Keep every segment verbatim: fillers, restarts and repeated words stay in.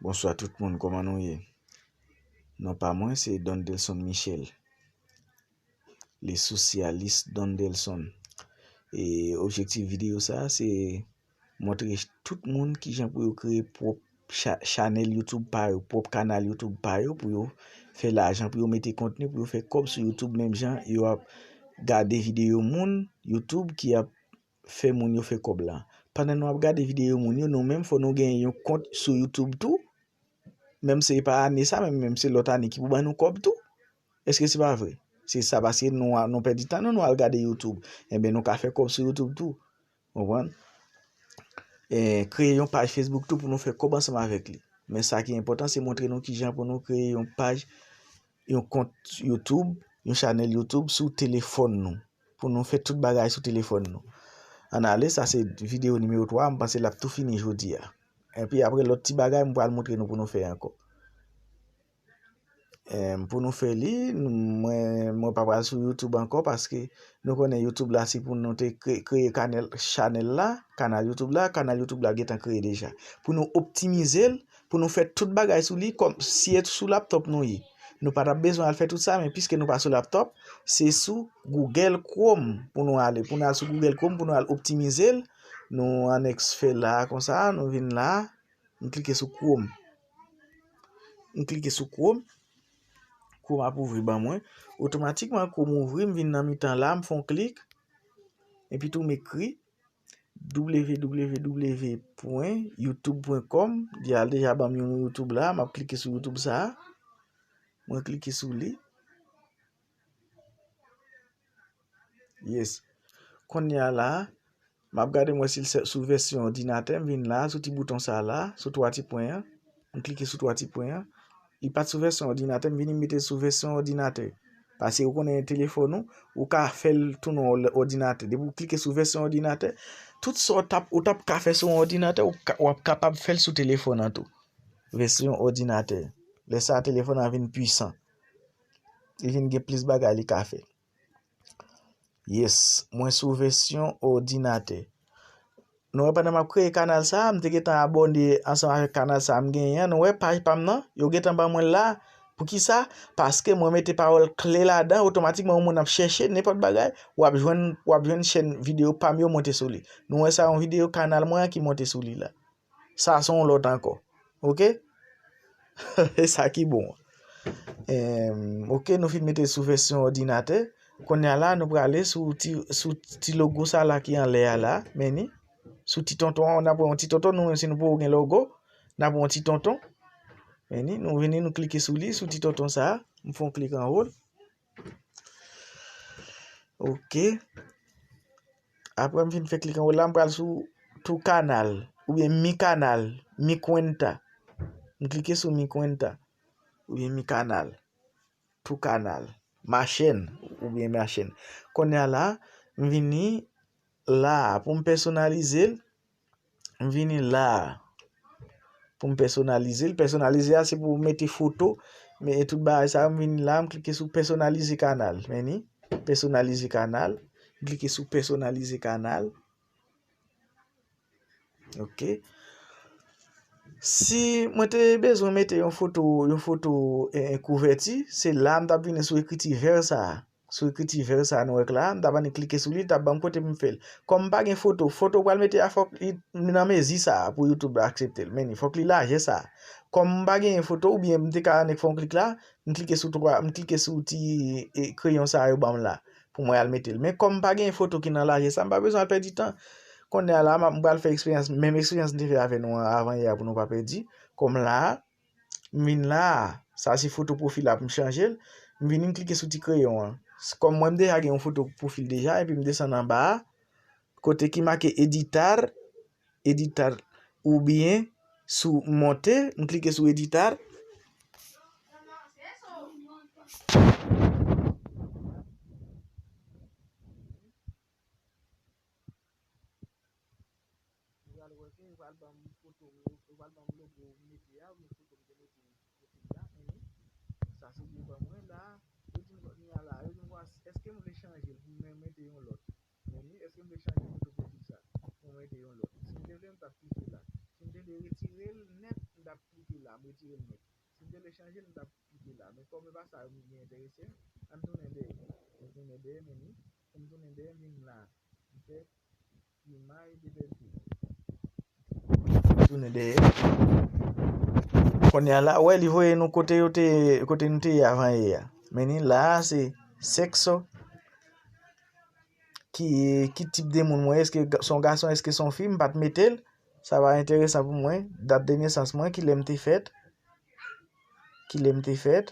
Bonswa tout moun, kòman nou ye? Non pa mwen se Dondelson Michel, le sosyalis Dondelson. E objektif videyo sa a se montre tout moun kijan pou yo kreye pwòp cha- chanèl YouTube pa yo, pwòp kanal YouTube pa yo, pou yo fè lajan, pou yo mete kontni, pou yo fè kòb sou YouTube menm jan yo ap gade videyo moun YouTube ki ap fè moun yo fè kòb la. Pandan nou ap gade videyo moun yo, nou menm fò nou gen yon kont sou YouTube tou. Menm se pa ane sa, menm, menm se lòt ane ki pou ban nou kòb tou. Èske se pa vre? Se sa, paske nou, nou pèdi tan nou, nou al gade YouTube. Enben, nou ka fè kòb sou YouTube tou. Konprann? E, kreye yon paj Facebook tou pou nou fè kòb ansanm avèk li. Men sa ki enpòtan, se montre nou kijan pou nou kreye yon paj, yon kont YouTube, yon chanèl YouTube sou telefòn nou. Pou nou fè tout bagay sou telefòn nou. Ann ale, sa se videyo nimewo twa, m panse l ap tou fini jodi a. Epi apre lòt ti bagay, m pral montre nou pou nou fè ankò. Em, pou nou fè li, nou- mwen, mwen pa pral sou YouTube ankò paske nou konnen YouTube la se pou nou te kre- kreye kanèl, chanèl la, kanal YouTube la, kanal YouTube la gentan kreye deja. Pou nou optimize l, pou nou fè tout bagay sou li, kòm si e sou laptòp nou ye. Nou pa t ap bezwen al fè tout sa, men piske nou pa sou laptòp, se sou Google Chrome pou nou ale. Pou nou al sou Google Chrome, pou nou al optimize l, nou ann fè la, konsa, nou vin la, nou klike sou Chrome. M klike sou Chrome. Chrome ap ouvri ban mwen. Otomatikman, Chrome ouvri, m vin nan mitan la, m fè yon klik. Epi tou, m ekri w w w pwen youtube pwen kòm. Li al deja ban m yon YouTube la, m ap klike sou YouTube sa a. Mwen klike sou li. Yes. Kounye a la, m ap gade m wè si l se- sou vèsyon òdinatè, m vin la, sou ti bouton sa la, sou twa ti pwen an. M klike sou twa ti pwen an. Li pa t sou vèsyon òdinatè, m vini m mete l sou vèsyon òdinatè. Paske ou konnen telefòn ou, ou ka fè l tounen òl- òdinatè. Depi ou klike sou vèsyon òdinatè, tout sa w t ap, ou t ap ka fè sou yon òdinatè, ou ka- w ap kapab fè l sou telefòn an tou. Vèsyon òdinatè. Lè sa a, telefòn an vin pwisan. Li vin gen plis bagay li ka fè. Yes, mwen sou vèsyon òdinatè. Nou wè pandan m ap kreye kanal sa a, m te gentan abòne ansanm avèk kanal sa a m genyen an. Nou wè paj pa m nan, yo gentan ban mwen l la. Poukisa? Paske mwen mete pawòl kle ladan, otomatikman yon moun ap chèche nenpòt bagay, w ap jwenn, w ap jwenn chèn videyo pa m yo monte sou li. Nou wè sa yon videyo kanal mwen an ki monte sou li la. Sa se yon lòt ankò. Oke? E sa ki bon. Em, oke, nou fin mete l sou vèsyon òdinatè. Kounye a la, nou prale sou ti, sou ti logo sa la ki anlè a la. Men ni. Sou ti tonton an, n ap wè yon ti tonton. Nou menm si nou poko gen logo, n ap wè yon ti tonton. Men ni, nou vini, nou klike sou li, sou ti tonton sa a. M fè yon klik anwo l. Oke. Apre m fin fè klik anwo la, m pral sou tou kanal, oubyen mi kanal, mi kwenta. M klike sou mi kwenta, oubyen mi kanal, tou kanal, ma chaîne, oubyen ma chaîne. Kounye a la, m vini la a pou m pèsonalize l. M vini la a pou m pèsonalize l. Pèsonalize a, se pou w mete foto, men tout bagay sa yo, m vini la, m klike sou pèsonalize kanal. Men ni, pèsonalize kanal. M klike sou pèsonalize kanal. Oke. Si mwen te bezwen mete yon foto, yon foto, eh, kouvèti, se la m t ap vini sou ekriti vè sa a. Sou ekriti vè sa a nou wè k la, m t ap annik klike sou li, li t ap ban m kote pou m fè l. Kòm m pa gen foto, foto w pral mete a fòk li nan mezi sa a pou YouTube la aksepte l. Men ni, fòk li lajè sa a. Kòm m pa genyen foto, oubyen m te ka annik fè yon klik la, m klike sou twa, m klike sou ti, e, kreyon sa a yo ban m la pou mwen al mete l. Men kòm m pa genyen foto ki nan lajè sa a, m pa bezwen al pèdi tan. Kounye a la, m ap, m pral fè eksperyans, menm eksperyans m te fè avè nou an avan yè a pou nou pa pèdi. Kòm la a, m vin la a, sa se foto pwofil la pou m chanje l. M vini m klike sou ti kreyon an. Kòm mwen m deja gen yon foto pwofil deja, epi m desann anba a, kote ki make editar, editar, oubyen sou monte, m klike sou editar. Ou pral wè ke yo pral ban m foto m yo, yo pral ban m logo m mete a, oubyen foto m te mete m pwofil la, men sa se devan mwen la, yo di m kounye a la, yo di m kwa, èske m vle chanje l pou mwen mete yon lòt? Men ni, èske m vle chanje foto pwofil sa pou mwen mete yon lòt? Si m te vle, m t ap klike la. Si m te vle retire l nèt, m t ap klike la. retire l nèt. Si m te vle chanje l, m t ap klike la. Men kòm e pa sa ki enterese m, ann tounen dèyè. Ann tounen dèyè, men ni, pou m tounen dèyè, m vin la. M fè imaj de pèdi. Tounen dèyè. Kounye a la, wè, li voye nou kote yo te, kote nou te ye avan yè a. Men ni la a, se sekso, ki, ki tip de moun mwen ye, èske se yon gason, èske se yon fi, m pa t mete l. Sa pa enteresan pou mwen. Dat de nesans mwen, kilè m te fèt. Kilè m te fèt.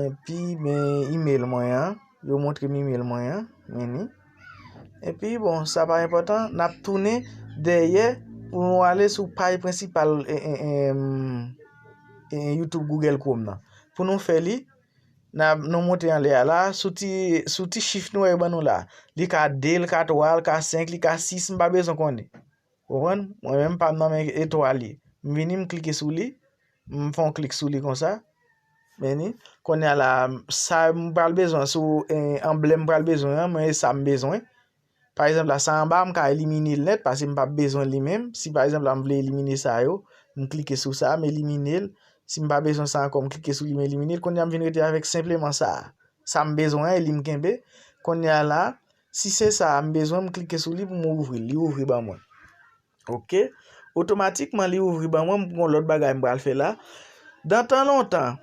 Epi, men, email mwen an. Yo montre m email mwen an. Men ni. Epi, bon, sa pa enpòtan. N ap tounen dèyè pou nou ale sou paj prensipal, e, e, e, m, e, YouTube Google Chrome nan. Pou nou fè li, n a, nou monte anlè a la, sou ti, sou ti chif nou wè yo ban nou la. Li ka de, li ka twa, li ka senk, li ka sis, m pa bezwen konnen. Ou konprann? Mwen menm, pa m nan men etwal li. M vini, m klike sou li, m fè yon klik sou li konsa. Men ni, kounye a la, sa m pral bezwen, sou, eh, anblèm m pral bezwen an, mwen, e sa m bezwen. Pa egzanp, la, sa anba a, m ka elimine l nèt, paske m p ap bezwen li menm. Si, pa egzanp, la, m vle elimine sa yo, m klike sou sa, m elimine l. Si m pa bezwen sa ankò, m klike sou li, m elimine l. Kounye a, m vin rete avèk senpleman sa a. Sa m bezwen an, e li m kenbe. Kounye a la, si se sa a m bezwen, m klike sou li pou m ouvri l. Li ouvri ban mwen. Oke. Otomatikman, li ouvri ban mwen, m gon lòt bagay m pral fè la. Dan tan lontan,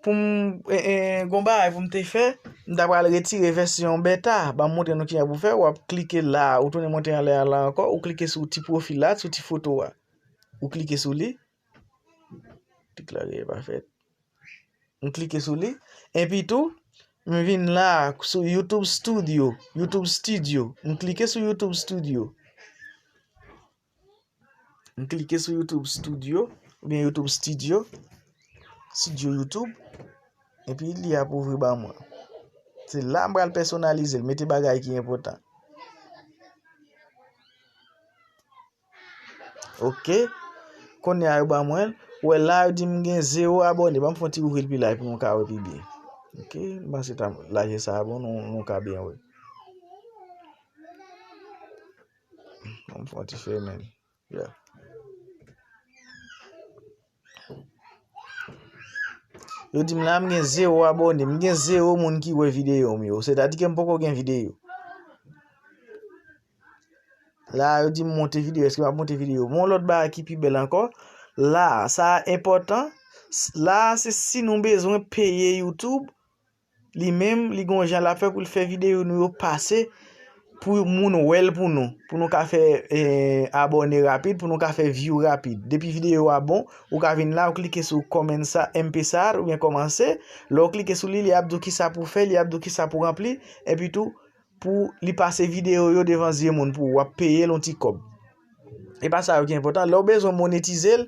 pou m, e, e, gon bagay pou m te fè, m ta pral retire vèsyon beta. Ban m montre nou kijan pou fè. W ap klike la, ou tounen monte anlè a la ankò, ou klike sou ti pwofil la, sou ti foto a. Ou klike sou li. Deklare pa fèt. M klike sou li. Epi tou, m vin la sou YouTube Studio. YouTube Studio. M klike sou YouTube Studio. M klike sou YouTube Studio, oubyen YouTube Studio. Studio YouTube. Epi li ap ouvri ba mwen. Se la m pral pèsonalize l, mete bagay ki enpòtan. Oke. Kounye a yo ban mwen l. Ou wè la yo di m gen zewo abòne. Ban m fè yon ti ouvri l pi laj pou nou ka wè pi byen. Oke. M panse ta lajè sa a bon, nou, nou ka byen wè. Ban m fè yon ti fèmen l. Yeah. Yo di m la m gen zewo abòne, m gen zewo moun ki wè videyo m yo. Sètadi ke m poko gen videyo. La, yo di m monte videyo. Èske m ap monte videyo? Yon lòt bagay ki pi bèl ankò. La, sa a enpòtan. S-, la, se si nou bezwen peye YouTube, li menm, li gon jan l ap fè pou l fè videyo nou yo pase, pou moun wè l pou nou. Pou nou ka fè, eh, abòne rapid, pou nou ka fè view rapid. Depi videyo a bon, ou ka vin la, ou klike sou kòmanse, M P sa, oubyen kòmanse. Lè w klike sou li, li ap di w kisa pou w fè, li ap di w kisa pou w ranpli. Epi tou, pou li pase videyo yo devan zye moun pou w, w ap peye l yon ti kòb. E pa sa yo ki enpòtan. Lè w bezwen monetize l,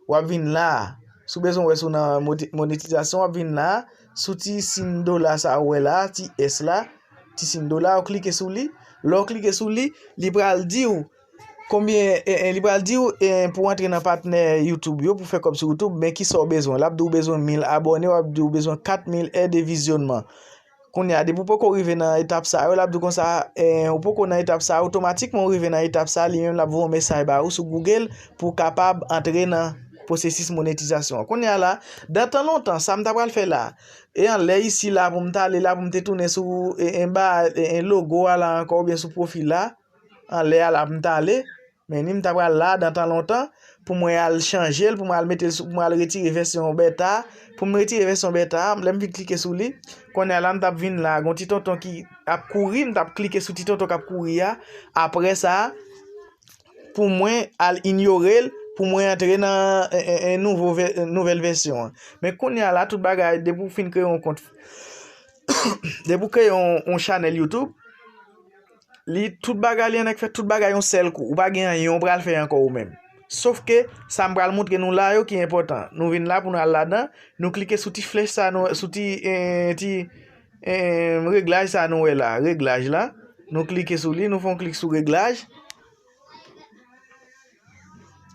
w ap vin la a. Si w bezwen wè si w nan moti-, monetizasyon, w ap vin la a. Sou ti siy dola sa a ou wè la a, ti S la, ti siy dola, ou klike sou li. Lè w klike sou li, li pral di w konbyen, e, e, li pral di w, e, pou w antre nan patnè YouTube yo, pou fè kòb sou YouTube, men kisa w bezwen. L ap di w bezwen mil abòne, w ap di w bezwen kat mil è de vizyònman. Kounye a, depi w poko rive nan etap sa yo, l ap di w konsa, eh, ou poko nan etap sa yo, otomatikman ou rive nan etap sa, li menm l ap voye yon mesaj ba ou sou Google pou w kapab antre nan pwosesis monetizasyon an. Kounye a la, dan tan lontan, sa m ta pral fè la, e anlè isi la pou m t ale la, pou m te tounen sou, e, enba, e, e, logo a la ankò, oubyen sou pwofil la, anlè a la pou m t ale, men ni m ta pral la dan tan lontan, pou mwen al chanje l, pou mwen al mete l sou, pou mwen al retire vèsyon beta, pou m retire vèsyon beta, lè m vin klike sou li, kounye a la m t ap vin la, gon ti tonton ki ap kouri, m t ap klike sou ti tonton k ap kouri a, apre sa, pou mwen al inyore l, pou mwen antre nan, e, e, e, nouvo vè-, nouvèl vèsyon an. Men kounye a la, tout bagay, depi w fin kreye yon kont, depi w kreye yon, yon chanèl YouTube, li, tout bagay li annik fè, tout bagay yon sèl kou. Ou pa gen anyen w pral fè ankò ou menm. Sof ke sa m pral montre nou la yo ki enpòtan. Nou vin la pou nou al ladan, nou klike sou ti flèch sa nou, sou ti, eh, ti, eh, reglaj sa nou wè la, reglaj la. Nou klike sou li, nou fè yon klik sou reglaj.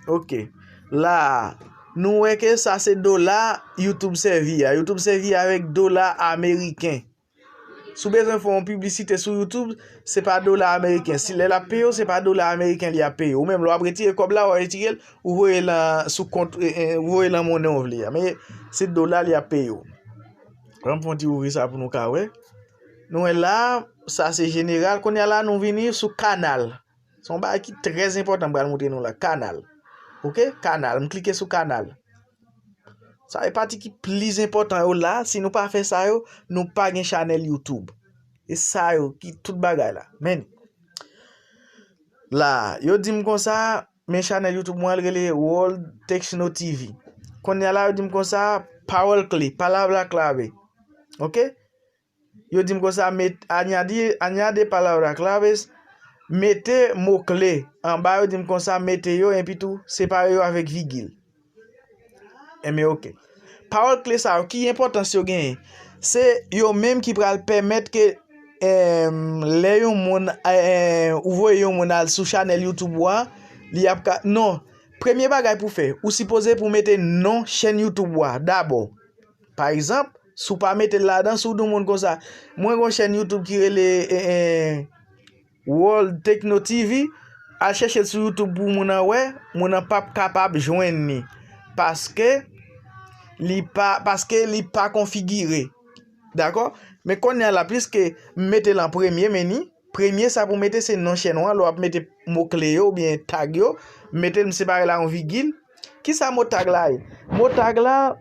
Oke. La, nou wè ke sa se dola YouTube sèvi a. YouTube sèvi avèk dola ameriken. Si w bezwen fè yon piblisite sou YouTube, se pa dola ameriken. Si lè l ap peye w, se pa dola ameriken li ap peye w. Ou menm, lè w ap retire kòb la, w ap retire l, ou voye l sou kont, e, e, ou voye l nan monnen w vle a. Men se dola li ap peye w. Ban m fè yon ti ouvri sa pou nou ka wè. Nou wè la, sa se jeneral. Kounye a la, nou vini sou kanal. Se yon bagay ki trè enpòtan m pral montre nou la. Kanal. Oke? Kanal. M klike sou kanal. Sa e pati ki plis enpòtan yo la. Si nou pa fè sa yo, nou pa gen chanèl YouTube. E sa yo ki tout bagay la. Men, la, yo di m konsa, men chanèl YouTube mwen, l rele World Techno T V. Kounye a la, yo di m konsa, pawòl kle, palabra clave. Oke? Yo di m konsa, met, añadi, añade palabra claves, mete mo kle anba, yo di m konsa, mete yo, epi tou, separe yo avèk vigil. Enben, oke. Pawòl kle sa yo, ki enpòtans yo genyen? Se yo menm ki pral pèmèt ke, em, lè yon moun, em, ou voye yon moun al sou chanèl YouTube ou a, li ap ka, non. Premye bagay pou fè, ou sipoze pou mete non chèn YouTube ou a dabò. Pa egzanp, si w pa mete l ladan, si w di yon moun konsa, mwen gen yon chèn YouTube ki rele, eh, eh, World Techno T V, al chèche l sou YouTube pou moun nan wè, moun nan p ap kapab jwenn li. Paske li pa, paske li pa konfigire. Dakò? Men kounye a la, pliske m mete l an premye, men ni, premye sa pou mete se non chèn ou an, lè w ap mete mo kle yo oubyen tag yo, mete l, m separe l ak yon vigil. Kisa mo tag la ye? Mo tag la,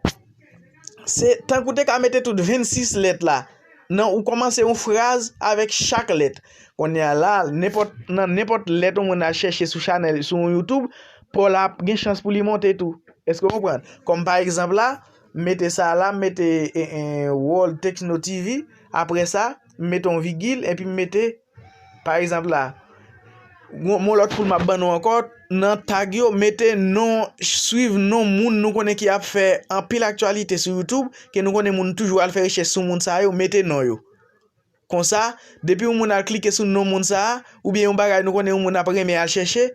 se tankou te ka mete tout vennsis lèt la. Nan, ou kòmanse yon fraz avèk chak lèt. Kounye a la, nenpòt, nan nenpòt lèt yon moun al chèche sou chanèl, sou yon YouTube, pa w la ap gen chans pou li monte tou. Èske w konprann? Kòm pa egzanp la, m mete sa la, m mete, e, e, World Techno T V. Apre sa, m mete yon vigil, epi m mete, pa egzanp la, yon, yon lòt poul m ap ban nou ankò, nan tag yo, mete non, swiv non moun nou konnen ki ap fè anpil aktyalite sou YouTube, ke nou konnen moun toujou al fè rechèch sou moun sa yo, mete non yo. Konsa, depi yon moun al klike sou non moun sa a, oubyen yon bagay nou konnen yon moun ap renmen al chèche,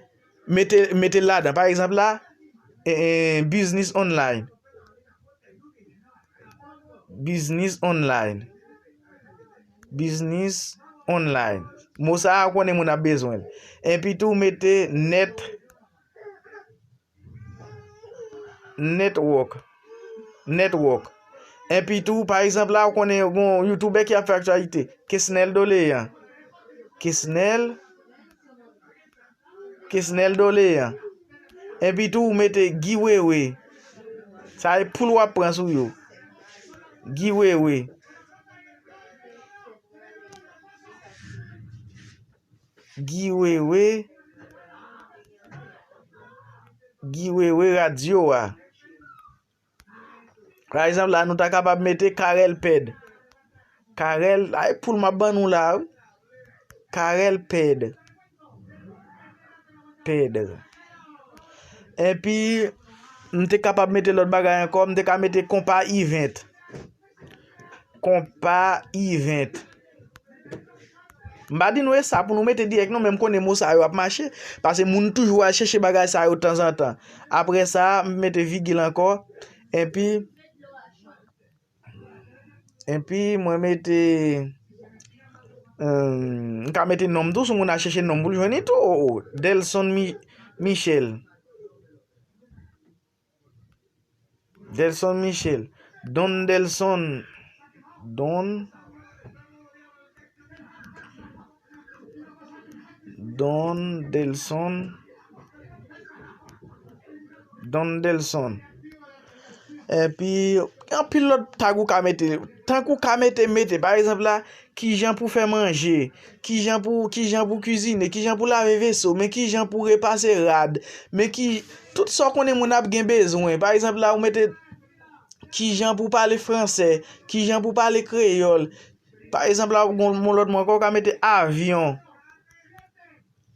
mete, mete l ladan. Pa egzanp la, e, e, business online. Business online. Business online. Mo sa a, ou konnen moun ap bezwen l. Epi tou, mete net Network. Network. Epi tou, pa egzanp la, ou konnen yon YouTuber ki ap fè aktyalite. Kesnel Doleyan. Kesnel. Kesnel Doleyan. Epi tou, ou mete Guy Wewe. Sa e poul w ap pran sou yo. Guy Wewe. Guy Wewe, Guy Wewe radyo a. Pa egzanp, la, nou ta kapab mete Carel Ped. Carel, ay, poul m ap ban nou la, wi. Carel Ped. Ped. Epi, m te kapab mete lòt bagay ankò, m te ka mete Konpa Event. Konpa Event. M pa di nou e sa pou nou mete dirèk non, men m konnen mo sa yo ap mache, paske moun toujou al chèche bagay sa yo tanzantan. Apre sa, m mete vigil ankò, epi, epi mwen mete, em, m ka mete non m tou, si moun al chèche non m pou l jwenn li tou. O, o, Delson Mi-, Michel. Delson Michel. Don Delson. Don. Don Delson. Don Delson. Epi, gen anpil lòt tag ou ka mete. Tank ou ka mete, mete. Pa egzanp la, kijan pou fè manje, kijan pou, kijan pou kizine, kijan pou lave veso, men kijan pou repase rad, men ki, tout sa w konnen moun ap gen bezwen. Pa egzanp la, ou mete kijan pou pale fransè, kijan pou pale kreyòl. Pa egzanp la, ou gon, gon lòt mo ankò, ou ka mete avyon.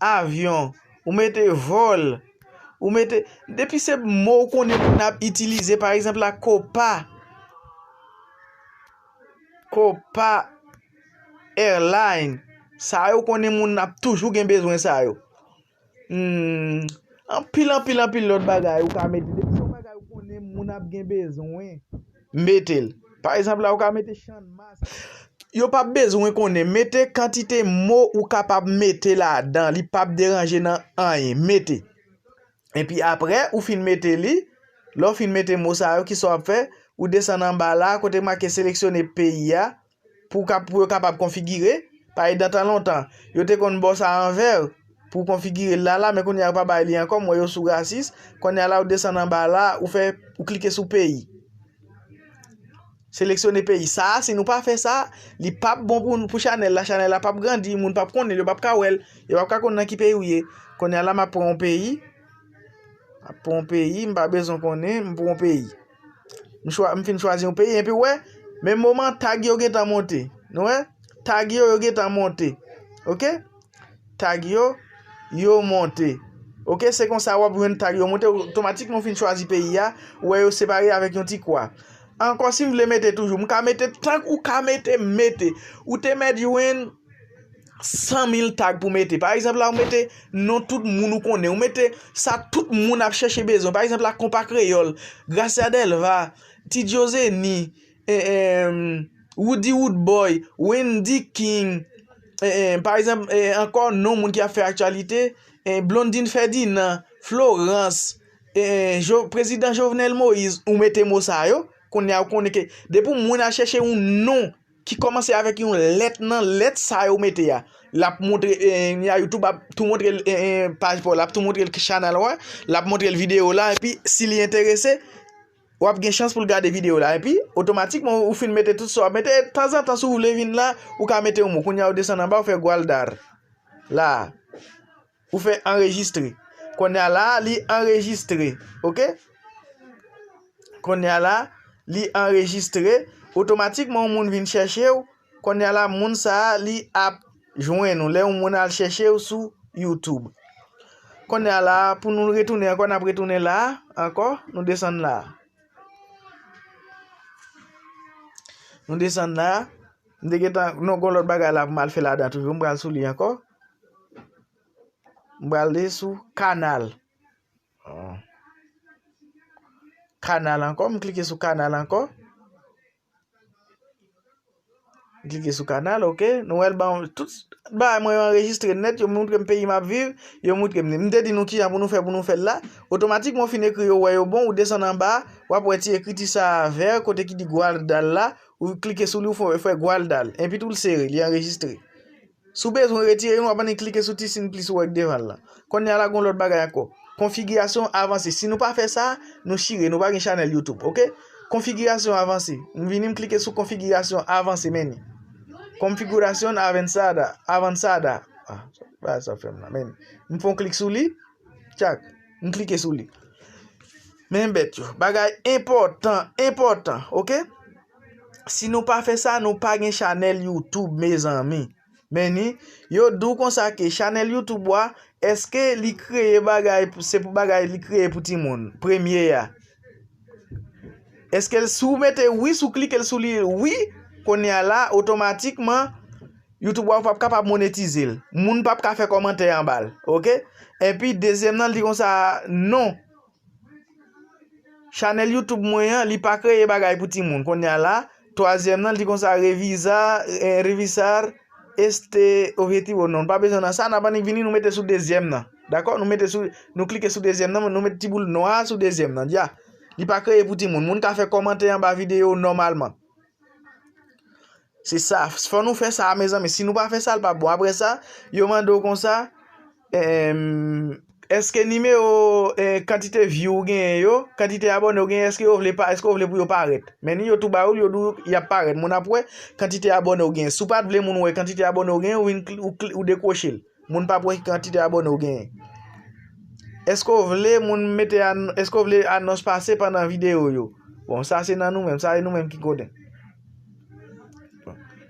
Avyon. Ou mete vòl. Ou mete, depi se mo ou konnen moun ap itilize, pa egzanp la, Copa. Copa Airline. Sa yo konnen moun ap toujou gen bezwen sa yo. Hmm, anpil, anpil, anpil lòt bagay ou ka mete. Depi se yon bagay ou konnen moun ap gen bezwen, mete l. Pa egzanp la, ou ka mete Channmas. yo p ap bezwen konnen. Mete kantite mo ou kapab mete ladan, li p ap deranje nan anyen. Mete. Epi apre, ou fin mete li, lè w fin mete mo sa yo, kisa w ap fè? Ou desann anba la, kote make seleksyone peyi a, pou, ka, pou yo kapab konfigire. Paske dan tan lontan, yo te konn ba w sa anvè pou w konfigire l la, la, men kounye a yo pa bay li ankò, m wè yo sou rasis. Kounye a la, ou desann anba la, ou fè, ou klike sou peyi. Seleksyone peyi. Sa a, si nou pa fè sa, li p ap bon pou, pou chanèl la. Chanèl la p ap grandi, moun p ap konnen l, yo p ap ka wè l, yo p ap ka konn nan ki peyi w ye. Kounye a la, m ap pran yon peyi. M ap pran yon peyi, m pa bezwen konnen, m pran yon peyi. M chwa, m fin chwazi yon peyi, epi w wè, menm moman, tag yo gentan monte. Nou wè? Tag yo, yo gentan monte. Oke? Tag yo, yo monte. Oke, se konsa w ap jwenn tag yo monte. Otomatikman, w fin chwazi peyi a, ou wè yo separe avèk yon ti kwa. Ankò, si m vle mete toujou, m ka mete tank ou ka mete, mete. Ou te mèt jwenn san mil tag pou mete. Pa egzanp, la, ou mete non tout moun ou konnen. Ou mete sa tout moun ap chèche bezwen. Pa egzanp, la, Konpa Kreyòl, Gracia Delva, Ti Djozeni, eh, eh, Woody Woodboy, Wendy King, eh, eh, pa egzanp, eh, ankò non moun ki ap fè aktyalite, eh, Blondine Ferdinand, Florence, eh, eh, Jo-, Prezidan Jovenel Moïse, ou mete mo sa yo, kounye a ou konnen ke depi yon moun al chèche yon non ki kòmanse avèk yon lèt nan lèt sa yo mete a, l ap montre, eh, ya YouTube ap tou montre l, eh, eh, paj pa w, l ap tou montre l chanèl ou a, l ap montre l videyo la, epi si li enterese, w ap gen chans pou l gade videyo la. Epi, otomatikman, ou fin mete tout sa w ap mete. Tanzantan, si w vle vin la, ou ka mete yon mo. Kounye a, ou desann anba, ou fè Gwaldar. La. Ou fè anrejistre. Kounye a la, li anrejistre. Oke? Kounye a la, li anrejistre. Otomatikman, yon moun vin chèche w. Kounye a la, moun sa a, li ap jwenn ou. Lè yon moun al chèche w sou YouTube. Kounye a la, pou nou retounen ankò, n ap retounen la a, ankò, nou desann la a. Nou desann la a. M te gentan, non, gon lòt bagay la pou m al fè ladan toujou. M pral sou li ankò. M pral li sou kanal. Kanal ankò, m klike sou kanal ankò. M klike sou kanal, oke. Nou wè l ban tout bagay mwen yo anrejistre nèt, yo montre m peyi m ap viv, yo montre m li. M te di nou kijan pou nou fè pou nou fè l la. Otomatikman, w fin ekri yo, wè yo bon, ou desann anba, w ap wè ti ekriti sa a vè, kote ki di Gwaldal la, ou klike sou li, ou fè, fè Gwaldal. Epi tou l sere, li anrejistre. Si w bezwen retire youn, w ap annik klike sou ti siy plis ou wè k devan l lan. Kounye a la, gon lòt bagay ankò. Konfigirasyon avanse. Si nou pa fè sa, nou chire, nou pa gen chanèl YouTube, oke? Konfigirasyon avanse. M vini, m klike sou konfigirasyon avanse, men ni. Konfigirasyon avanse. Ah, bagay sa fè m la, men ni. M fè yon klik sou li, tchak, m klike sou li. Men bèt yo. Bagay enpòtan, enpòtan, oke? Si nou pa fè sa, nou pa gen chanèl YouTube, mezanmi. Men ni, yo di w konsa ke chanèl YouTube ou a, èske li kreye bagay, se pou bagay li kreye pou timoun, premye a? Èske l, si w mete wi, si w klike l sou li, wi, kounye a la, otomatikman, YouTube ou a p ap kapab monetize l. Moun p ap ka fè kòmantè anba l, oke? Epi, dezyèm nan, li di konsa, non. Chanèl YouTube mwen an, li pa kreye bagay pou timoun. Kounye a la, twazyèm nan, li di konsa, revisa, eh, revisar este objetivo. Non, pa bezwen nan sa, n ap annik vini, nou mete sou dezyèm nan. Dakò? Nou mete sou, nou klike sou dezyèm nan, nou mete ti boul nwa sou dezyèm nan. Ya. Li pa kreye pou timoun. Moun ka fè kòmantè anba videyo nòmalman. Se sa, fò nou fè sa, mezanmi. Si nou pa fè sa, l p ap bon. Apre sa, yo mande w konsa, em, èske nimewo, eh, kantite view ou genyen yo, kantite abòne ou genyen, èske yo vle pa, èske w vle pou yo parèt? Men ni yo tou ba ou l, yo di w y ap parèt. Moun ap wè kantite abòne ou genyen. Si w pa t vle moun wè kantite abòne ou genyen, ou vin kli-, ou kli-, ou dekwoche l. Moun p ap wè ki kantite abòne w genyen. Èske w vle moun mete an-, èske w vle anons pase pandan videyo yo? Bon, sa se nan nou menm, sa e nou menm ki konnen.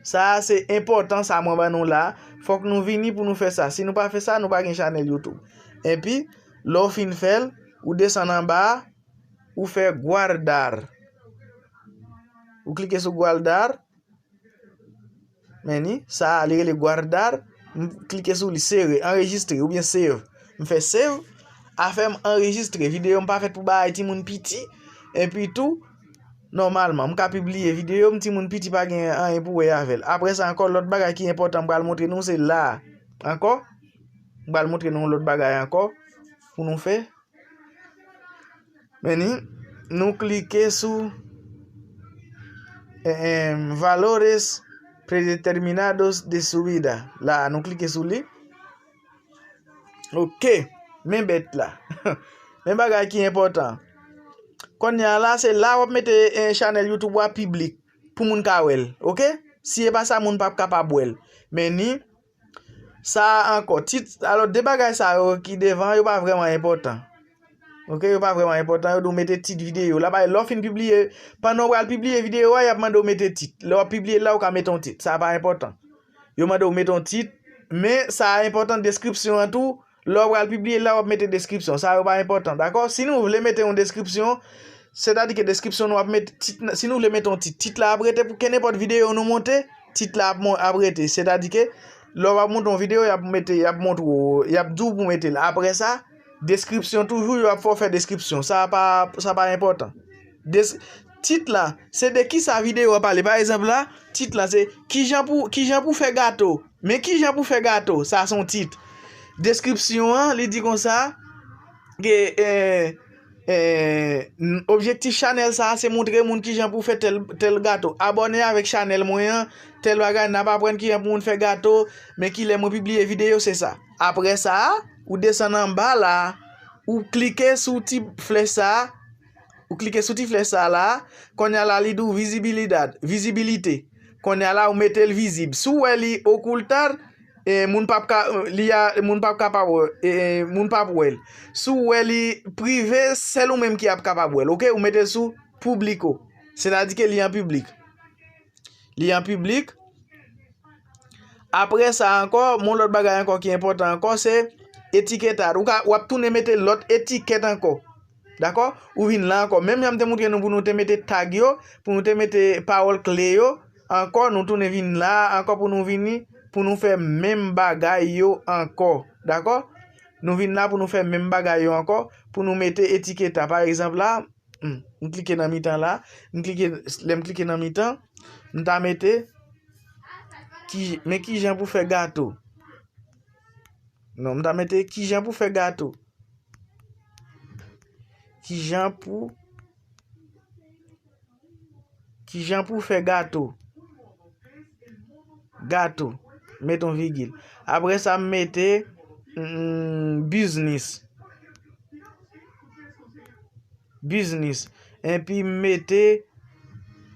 Sa a se enpòtan, sa mwen ban nou la. Fòk nou vini pou nou fè sa. Si nou pa fè sa, nou pa gen chanèl YouTube. Epi, lè w fin fè l, ou desann anba a, ou fè guardar. Ou klike sou guardar. Men ni, sa a, li rele guardar. M klike sou li, sere, anrejistre, oubyen save. M fè save, afè m anrejistre. Videyo m pa fèt pou bagay timoun piti. Epi tou, Nòmalman, m ka pibliye videyo m, timoun piti pa gen anyen pou wè avè l. Apre sa ankò, lòt bagay ki enpòtan m pral montre nou se la a. Ankò, m pral montre nou lòt bagay ankò pou nou fè. Men ni, nou klike sou, eh, eh, valores predeterminados de subida. La a, nou klike sou li. Ok, men bèt la. Men bagay ki enpòtan. Kounye a la, se la w ap mete, eh, chanèl YouTube ou a piblik pou moun ka wè l, ok? Si e pa sa, moun p ap kapab wè l. Men ni, sa a ankò, tit, alò, de bagay sa yo ki devan, yo pa vrèman enpòtan. Ok, yo pa vrèman enpòtan, yo di w mete tit videyo. La, bay, lè w fin pibliye, pandan w pral pibliye videyo a, y ap mande w mete tit. Lè w ap pibliye l la, ou ka mete yon tit. Sa pa enpòtan. Yo mande w mete yon tit, men sa a enpòtan, deskripsyon an tou. Lè w pral pibliye l la, w ap mete deskripsyon. Sa yo pa enpòtan, dakò? Si nou vle mete yon deskripsyon, sètadi ke deskripsyon nou ap mete tit, si nou vle mete yon tit, tit la ap rete pou kenenpòt videyo nou monte, tit la ap, mon- ap rete. Sètadi ke lè w ap monte yon videyo, y ap mete, y ap montre w, y ap di w pou mete l. Apre sa, deskripsyon toujou, yo ap fè w fè deskripsyon. Sa pa, sa pa enpòtan. Des- tit la, se de ki sa videyo a pale. Pa egzanp la, tit la se kijan pou, kijan pou fè gato. Men kijan pou fè gato, sa se yon tit. Deskripsyon an, li di konsa, ke, eh, eh, n- objektif chanèl sa a se montre moun kijan pou fè tèl, tèl gato. Abòne avèk chanèl mwen an, tèl bagay, n ap aprann kijan pou moun fè gato, men kilè mwen pibliye videyo, se sa. Apre sa, ou desann anba la, ou klike sou ti flèch sa a, ou klike sou ti flèch sa a la, kounye a la, li di w vizibilidad, vizibilite. Kounye a la, ou mete l vizib. Si w wè li ocultar, eh, moun p ap ka, li a, moun p ap kapab wè, eh, moun p ap wè l. Si w wè li prive, sèl ou menm ki ap kapab wè l, ok? Ou mete l sou publico. Sètadi ke li an piblik. Li an piblik. Apre sa ankò, yon lòt bagay ankò ki enpòtan ankò, se etiketad. Ou ka, w ap tounen mete lòt etikèt ankò. Dakò? Ou vin la ankò. Menm jan m te montre nou pou nou te mete tag yo, pou nou te mete pawòl kle yo, ankò, nou tounen vin la ankò pou nou vini, pou nou fè menm bagay yo ankò. Dakò? Nou vin la pou nou fè menm bagay yo ankò, pou nou mete etiketa. Pa egzanp la, hmm, m klike nan mitan la, m klike, lè m klike nan mitan, m ta mete, ki, men kijan pou fè gato. Non, m ta mete kijan pou fè gato. Kijan pou, kijan pou fè gato. Gato. Mete yon vigil. Apre sa, m mete, mm, biznis. Biznis. Epi m mete,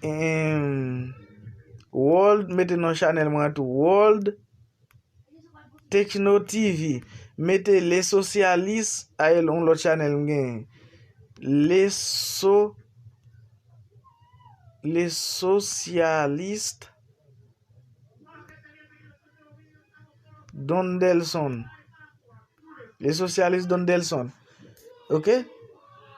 em, World, mete non chanèl mwen an tou, World Techno T V. Mete Le Socialist, a, yon lòt chanèl m genyen. Le So-, Le Socialist Dondelson. Le Socialist Dondelson. Ok?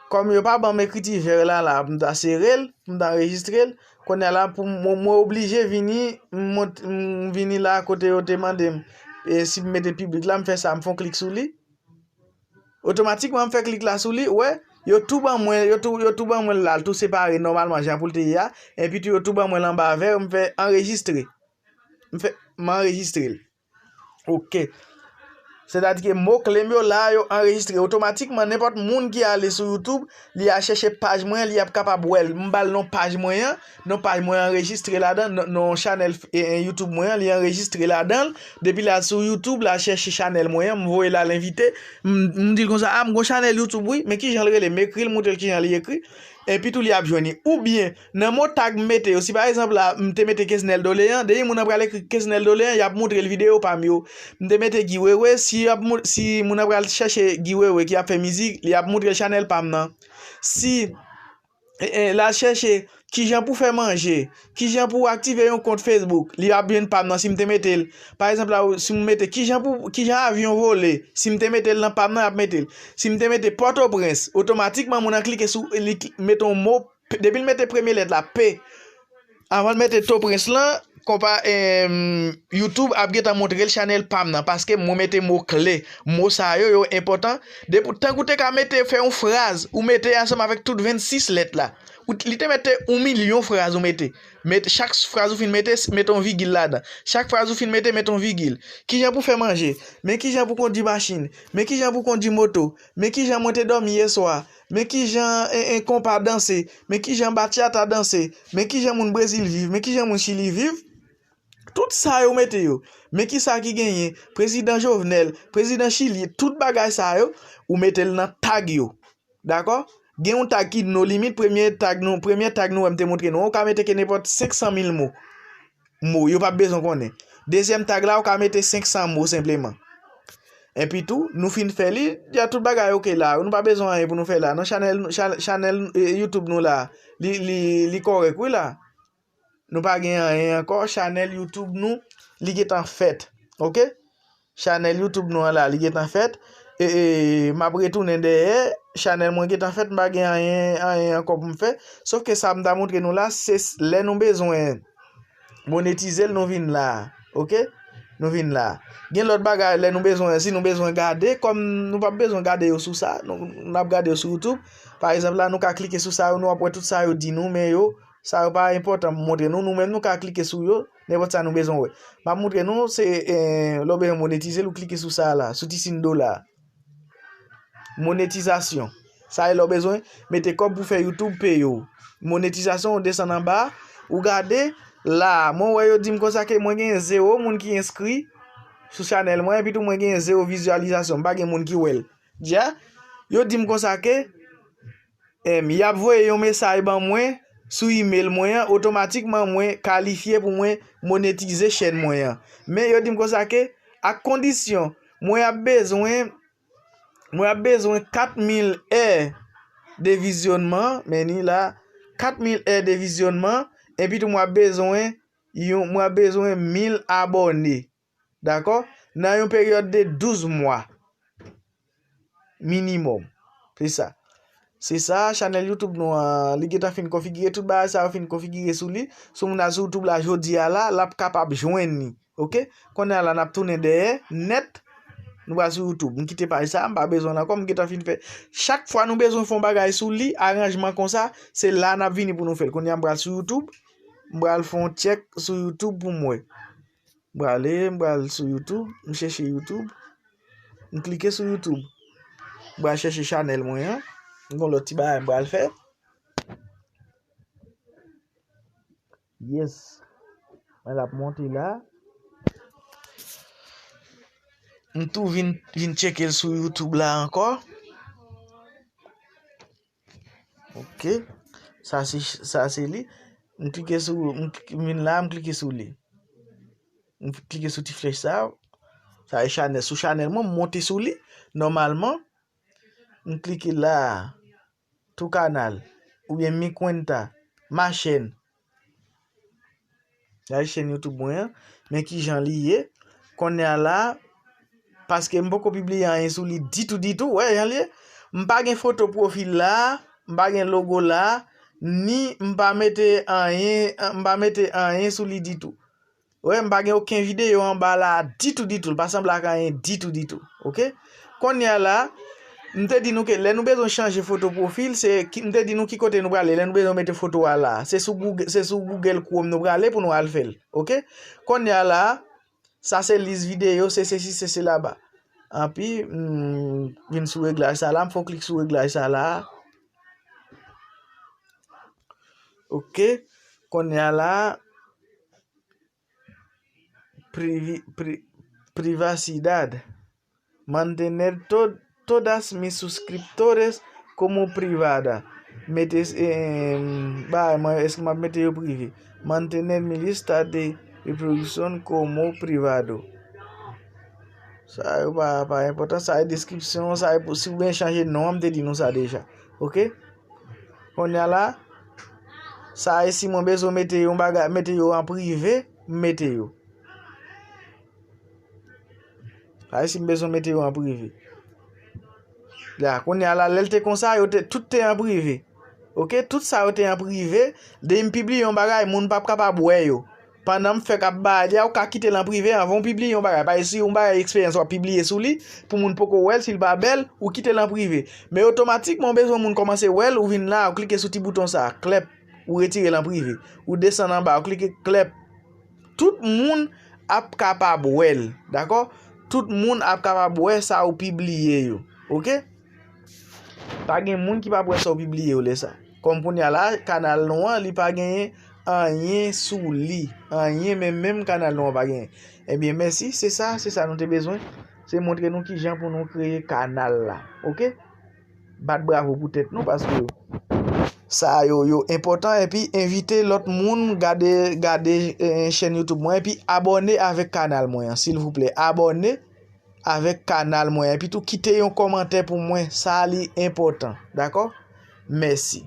Kòm yo pa ban m ekriti vè la la, m ta sere l, m ta anrejistre l. Kounye a la, pou mwen, mwen oblije vini, m mont-, m vini la kote yo te mande m, e si m mete piblik la, m fè sa, m fè yon klik sou li. Otomatikman, m fè klik la sou li, ou wè, yo tou ban mwen, yo tou, yo tou ban mwen l la, l tou separe nòmalman jan pou l te ye a. Epi tou, yo tou ban mwen l anba vè, m fè anrejistre. M fè, m anrejistre l. Ok. Sètadi ke mo kle m yo la, yo anrejistre otomatikman. Nenpòt moun ki ale sou YouTube, li a chèche paj mwen, li ap kapab wè l. M ba l non paj mwen an, non paj mwen anrejistre ladan, non, non chanèl, e, e, YouTube mwen an, li anrejistre ladan l. Depi l al sou YouTube, l al chèche chanèl mwen an, m voye l al envite. M, m di l konsa, a, m gon chanèl YouTube, wi, men kijan l rele? M ekri l, montre l kijan li ekri. Epi tou, li ap jwenn li. Oubyen, nan mo tag m mete yo, si pa egzanp la, m te mete Kesnel Dolean, depi moun nan pral ekri Kesnel Dolean, y ap montre l videyo pa m yo. M te mete Guy Wewe, si y ap mou-, si moun nan pral chèche Guy Wewe ki ap fè mizik, li ap montre l chanèl pa m nan. Si, e, e, l al chèche kijan pou fè manje, kijan pou aktive yon kont Facebook, li ap jwenn pa m nan si m te mete l. Pa egzanp la, si m mete kijan pou, kijan avyon vole, si m te mete l nan pa m nan, y ap mete l. Si m te mete Pòtoprens, otomatikman moun nan klike sou, li kli-, mete yon mo P-, depi l mete premye lèt la, P, anvan l mete Toprens lan, konpa, em, YouTube ap gentan montre l chanèl pa m nan, paske mwen mete mo kle. Mo sa yo, yo enpòtan. Depi, tankou w te ka mete, fè yon fraz, ou mete ansanm avèk tout vennsis lèt la. Ou t- li te mete yon milyon fraz ou mete. Met, chak fraz ou fin mete, s- mete yon vigil ladan. Chak fraz ou fin mete, mete yon vigil. Kijan pou fè manje? Men kijan pou kondui machin? Men kijan pou kondui moto? Men kijan mwen te dòmi yè swa? Men kijan en, en konpa danse? Men kijan batyata danse? Men kijan moun Brezil viv? Men kijan moun Chili viv? Tout sa yo mete yo. Men kisa ki genyen? Prezidan Jovenel, prezidan Chili, tout bagay sa yo, ou mete l nan tag yo. Dakò? Gen yon tag ki no limit, premye tag nou, premye tag nou wè m te montre nou an, ou ka mete ke nenpòt senk san mil mo. Mo, yo p ap bezwen konnen. Dezyèm tag la, ou ka mete senk san mo senpleman. Enpi tou, nou fin fè li, ya tout bagay oke la. Nou pa bezwen anyen pou nou fè la. Nan chanèl, chan- chanèl eh, YouTube nou la, li, li, li kòrèk wi la. Nou pa gen anyen ankò. Chanèl YouTube nou, li gentan fèt. Oke? Chanèl YouTube nou an la, li gentan fèt. E, e, m ap retounen dèyè. Chanèl mwen gentan fèt, m pa gen anyen, anyen ankò pou m fè. Sòf ke sa m ta montre nou la, se s- lè nou bezwen monetize l, nou vin la. Oke? Nou vin la. Gen lòt bagay, lè nou bezwen, si nou bezwen gade, kòm nou p ap bezwen gade yo sou sa, nou, n ap gade yo sou YouTube. Pa egzanp, la, nou ka klike sou sa yo, nou ap wè tout sa yo di nou, men yo, sa yo pa enpòtan pou montre nou. Nou menm, nou ka klike sou yo, nenpòt sa nou bezwen wè. M ap montre nou, se, eh, lè w bezwen monetize l, ou klike sou sa la, sou ti siy dola. Monetizasyon. Sa e lè w bezwen mete kòb pou fè YouTube peye w. Monetizasyon, ou desann anba, ou gade, la, mwen wè yo di m konsa ke mwen gen zewo moun ki enskri sou chanèl mwen, epi tou mwen gen zewo vizyalizasyon, m pa gen moun ki wè l. Dja, yo di m konsa ke, em, y ap voye yon mesaj ban mwen sou email mwen an, otomatikman mwen kalifye pou mwen monetize chèn mwen an. Men yo di m konsa ke, ak kondisyon, mwen ap bezwen, mwen ap bezwen kat mil è de vizyonnman, men ni la, kat mil è de vizyonnman, epi tou mwen ap bezwen, yon, mwen ap bezwen mil abòne. Dakò? Nan yon peryòd de douz mwa. Minimòm. Se sa. Se sa, chanèl YouTube nou an, li gentan fin konfigire, tout bagay sa yo fin konfigire sou li. Si yon moun al sou YouTube la jodi a la, l ap kapab jwenn li. Oke? Kounye a la, n ap tounen dèyè, nèt. Nou pral sou YouTube. M kite paj sa, m pa bezwen l ankò, m gentan fin fè. Chak fwa nou bezwen fè yon bagay sou li, aranjman konsa, se la n ap vini pou nou fè l. Kounye a, m pral sou YouTube, m pral fè yon tchèk sou YouTube pou m wè. M prale, m pral sou YouTube, m chèche YouTube. M klike sou YouTube. M pral chèche chanèl mwen an. M gon lòt ti bagay m pral fè. Yes. Mwen l ap monte la. M tou vin, vin tcheke l sou YouTube la ankò. Ok. Sa se, sa se li. M klike sou, m k- m vin la, m klike sou li. M klike sou ti flèch sa. Sa e chanèl. Sou chanèl mwen, m monte sou li. Nòmalman, m klike la. Tou kanal. Oubyen mi kwenta. Ma chèn. Gade chèn YouTube mwen an. Men kijan li ye. Kounye a la, paske m poko pibliye anyen sou li ditou, ditou. Wè jan li ye. M pa gen foto pwofil la, m pa gen logo la, ni m pa mete anyen, m pa mete anyen sou li ditou. Wè, m pa gen okenn videyo anba la ditou, ditou. L pa sanble ak anyen ditou, ditou. Ok? Kounye a la, m te di nou ke lè nou bezwen chanje foto pwofil, se ki, m te di nou ki kote nou prale. Lè nou bezwen mete foto a la, se sou Google, se sou Google Chrome nou prale pou nou al fè l. Ok? Kounye a la, sa se lis videyo, se sesi, se sela ba. Anpi, m vin sou reglaj sa la, m fè yon klik sou reglaj sa la. Ok? Kounye a la, privi, pri, privacidad. Mantener to, todas mis suscriptores como privada. Mete, eh, ba, mwen, èske m ap mete yo prive? Mantener mi lista de reproducción como privado. Sa yo pa, pa enpòtan, sa e deskripsyon, sa e pou, si w byen chanje non an, m te di nou sa deja. Ok? Kounye a la, sa e si mwen bezwen mete yon bagay, mete yo an prive, m mete yo. Sa e si m bezwen mete yo an prive. La, kounye a la, lè l te konsa, yo te, tout te an prive. Ok? Tout sa yo te an prive. Depi m pibliye yon bagay, moun p ap kapab wè yo. Pandan m fèk ap bay li a, ou ka kite l an prive anvan w pibliye yon bagay. Pa egzanp, si yon bagay eksperyans w ap pibliye sou li, pou moun poko wè l, si l pa bèl, ou kite l an prive. Men otomatikman, ou bezwen moun kòmanse wè l, ou vin la, ou klike sou ti bouton sa, klèp, ou retire l an prive. Ou desann anba, ou klike klèp. Tout moun ap kapab wè l, dakò? Tout moun ap kapab wè sa ou pibliye yo, oke? Pa gen moun ki p ap wè sa w pibliye yo lè sa. Kòm kounye a la, kanal nou an, li pa genyen anyen sou li. Anyen, men menm kanal nou an pa genyen. Ebyen, mèsi, se sa, se sa nou te bezwen. Se montre nou kijan pou nou kreye kanal la. Oke? Bat bravo pou tèt nou paske sa yo, yo enpòtan. Epi envite lòt moun gade, gade eh, chèn YouTube mwen. Epi abòne avèk kanal mwen an, silvouplè. Abòne avèk kanal mwen. Epi tou kite yon kòmantè pou mwen. Sa li enpòtan. Dakò? Mèsi.